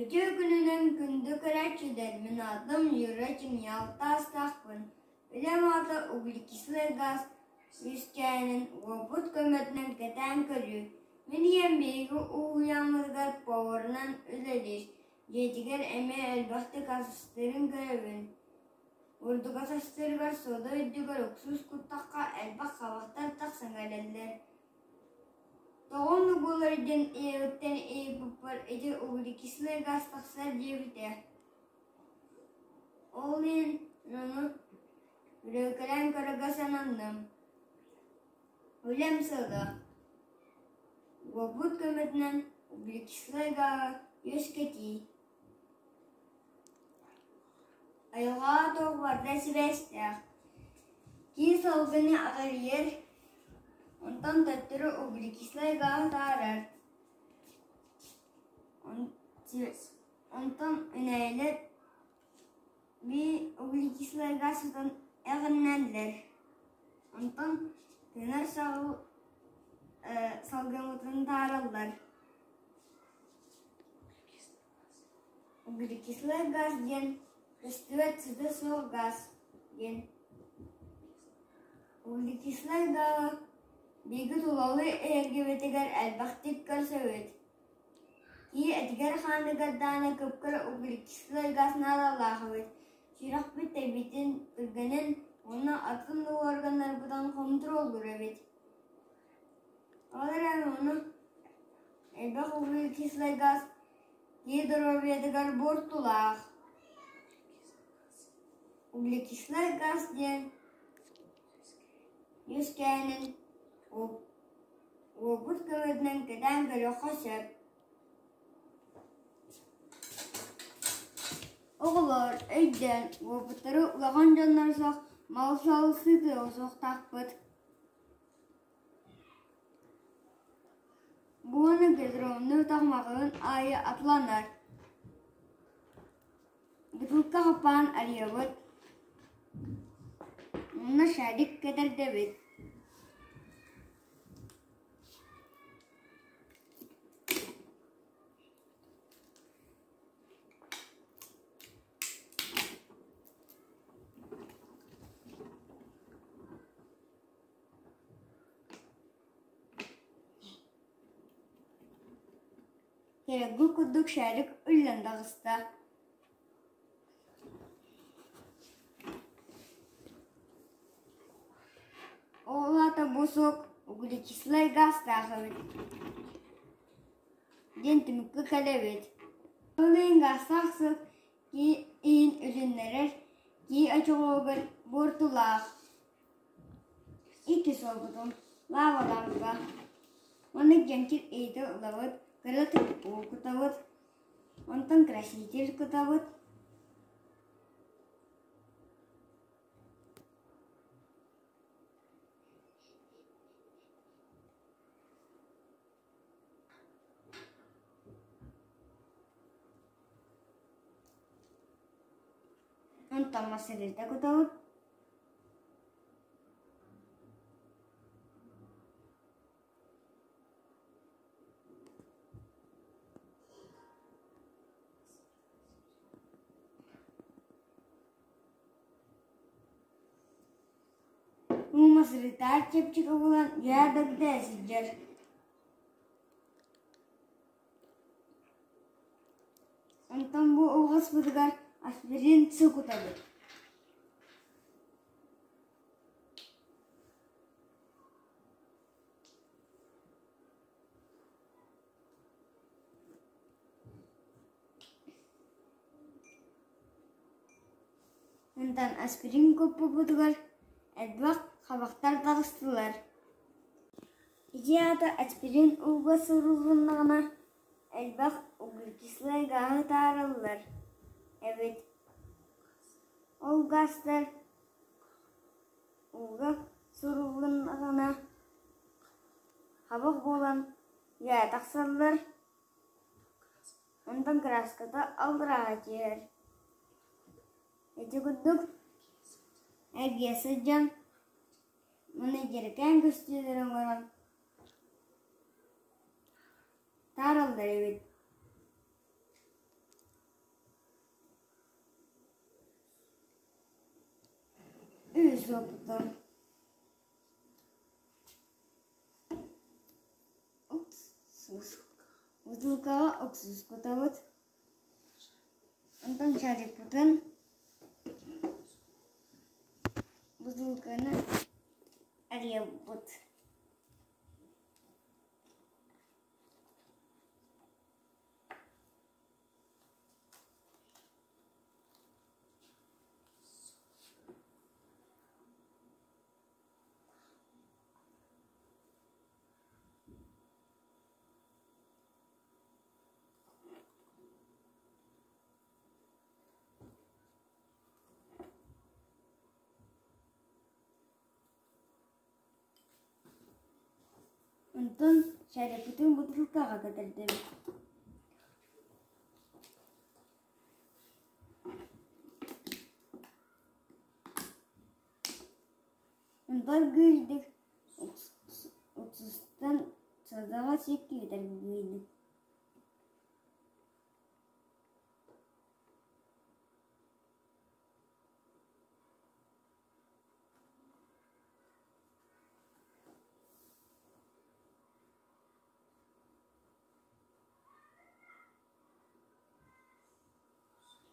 Үтүө күнүнэн күндү көрөөччүлэр, мин аатым Юра Чиҥньаалтаастаахпын. Үлэм аата углекислый газ үөскээнин уопут көмөтүнэн кэтээн көрүү. Мин ийэм биһиги уһуйааммытыгар поварынан үлэлиир, дьиэтигэр эмиэ элбэхтик астыырын көрөбүн. Бурдук ас астыырыгар суода үрдүгэр уксуус куттахха элбэх хабахтар тахсан кэлэллэр. Тоҕо оннук буолар диэн ийэбиттэн ыйыппыппар ити углекислый газ тахсар диэбитэ. Ол иһин ону үрүөкэлээн көрөргө сананным. Үлэм сыала уопут көмөтүнэн углекислый гааһы үөскэтии. Айылҕаҕа туох барыта сибээстээх. Киһи салгыны аҕырыйар, онтон төттөрү углекислай гааһы таһаарар. Онтон үнээлэр биир углекислай гаас сытан эҕиннэллэр. Онтон тыынар салгыммытын таһаараллар. Углекислай газ диэн көстүбэт сыта суох газ диэн. Углекислай гааһы биһиги тулалыы эйэргибитигэр элбэхтик көрсөбүт. Киһи этигэр-хааныгар даҕаны кып-кыра углекислай газ наадалаах эбит. Сүрэхпит тэбиитин түргэнин уонна атын да уорганнарбытын хонтуруоллуур эбит. Ол эрэн ону элбэх углекислай газ киһи доруобуйатыгар буортулаах. Углекислай газ диэн үөскээнин уопут көмөтүнэн кэтээн көрүөххэ сөп. Оҕолор өйдөөн, уопуттары улахан дьоннор суох мал-сал сытыа суохтаахпыт. Буону газированнай утах маҕаһыын аайы атыланар. Бытыылка хаппаан арыйабыт, уонна шарик кэтэрдэбит. Тэрэггү курдук шарик үллэн таҕыста. Ол аата бу суох углекислай гаастаах эбит диэн түмүккэ кэлэбит. Ол иһин гаастаах сыт иһин үлүннэрэр кии очоҕоһугар буортулаах. Икки суолбутун лаавалаабыта уонна дьэҥкир иһити ылабыт, кыратык уу кутабыт, онтон краситель кутабыт. Онтон массыыната кутабыт. Уу масырытаар чэпчэки буолан дьаа дагдаа сылдьар. Онтон бу уҕаспытыгар аспирин сукутабыт. Онтон аспирин куппуппутугар элбэх хабахтар таҕыстылар. Ити аата аспирин ууга сурулуннаҕына элбэх углекислай гааһы таһаараллар эбит. Ол гаастар ууга сурулуннаҕына хабах буолан үөһэ тахсаллар, онтон кырааската аллараа түһэр. Ити курдук эргийэ сылдьан уонна дьэрэкээн көстүүлэри оҥорон таараллар эбит. Изопутун Уксус. Бутылкаҕа уксус кутабыт. Онтон шарикпытын бутылканы арыйабыт. Онтон шарикпытын бутылкаҕа кэтэрдэбит. Онтон кыыһырдык уксустан садаҕа сиккиитэр кыыһырдык.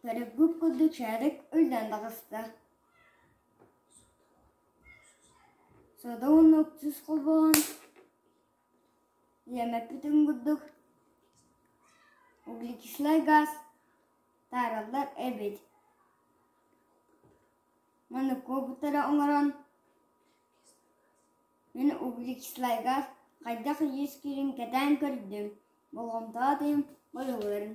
Көрүккүт курдук шарик үллэн таҕыста. Сода уонна уксус холбоон Ийэмэппитин курдук углекислай газ таараллар эбит. Маннык куопуттары оҥорон мин углекислай газ хайдах үөскүүрүн кэтээн көрдүм, болҕомтоҕо тыйым ойууларын.